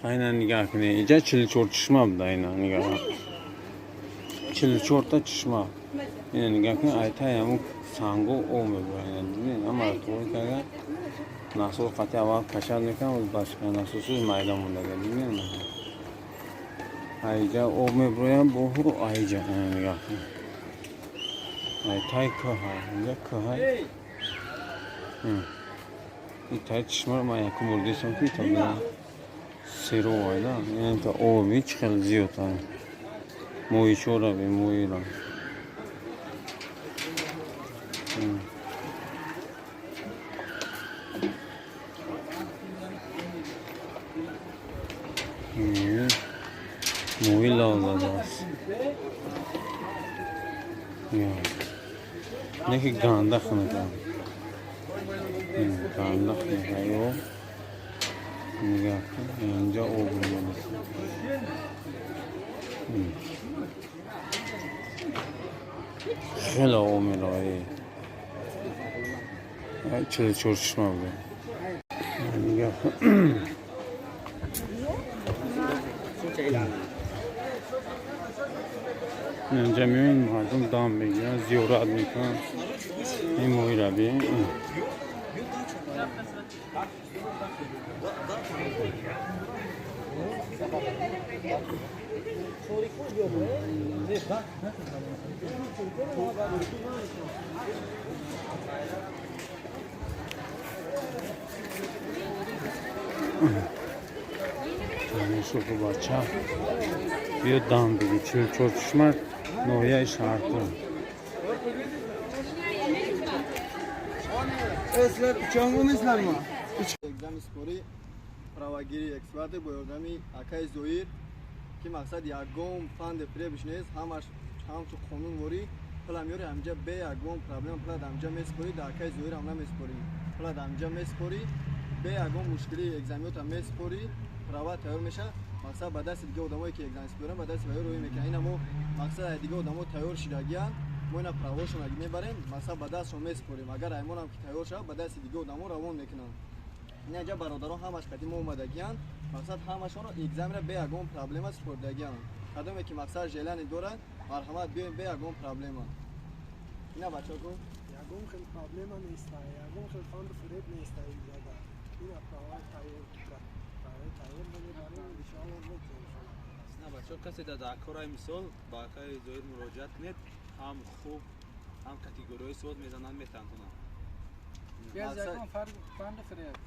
Айна нигоҳ кунед, инҷа 44 чишма буда, айна нигоҳ. 44 та чишма. Ина нигоҳ кунед, айтай ҳамун санго об мебурад. Ина дидед, ҳамаро туғри карда, насос қати аввал кашад мекунад, башка насосои майда мондага, дидед? Айҷа об мебурояд, боҳу айҷа, ина нигоҳ кунед. Айтай кӯҳа, инҷа кӯҳа. И тай чишмаро ман якум бор дидам, ки ита серо айда. Ин та оби чӣ хеле зиёд ай. Моҳичора би моҳира. Моҳи лав задааст. Не ки ганда хунука. Ганда хунука ё. Нигоҳ кун, инҷа об омадааст. Хеле об меравад. 44 чишма буда. Нигоҳ кун. Инҷа меоянд, мардум дам мегиранд, зиёрат мекунанд. Ин моҳира би. Шӯху бача биё дам бигир. 44 чишма, ноҳияи Шаҳртон. Sizlar uchong'imizlarmi? Экзамен спорӣ, правагирӣ эксперти бо ёрдами акаи Зоир, ки мақсад ягон фанде фиребиш нест, ҳамаш ҳамчун қонунворӣ. Пула меёри ҳамҷа, бе ягон проблема пула ҳамҷа меспорӣ, дар акаи Зоир ҳам намеспорӣ, пула ҳамҷа меспорӣ, бе ягон мушкилӣ экзамиёта меспорӣ, права тайёр мешавад. Мақсад ба дасти дига одамое ки экзамен споранд, ба дасти ваё рӯй мекунанд. Ина мо мақсад дига одамо тайёр шидагиянд, мо ина правошона мебарем, мақсад ба дастшон меспорем. Агар аймонам ки тайёр шавад, ба дасти дига одамо равон мекунанд. Инаҷа бародарон ҳамаш қати мо омадагиянд, мақсад ҳамашонро экзаменра бе ягон проблема супоридагиянд. Кадоме ки мақсад желание дорад, марҳамат, биёем, бе ягон проблема. Ина бачако. Ягон хел проблема неста, ягон хел фанду фиреб неста инҷада. Ина права тайёр, права тайёр мебарем, иншоалло метиҳем. На бачаҳо, касе дар кораи мисол ба акаи Зоир муроҷиат кунед, ҳам хуб, ҳам категорияҳои суод мезананд, метавонанд. Ягон фанду фиреб.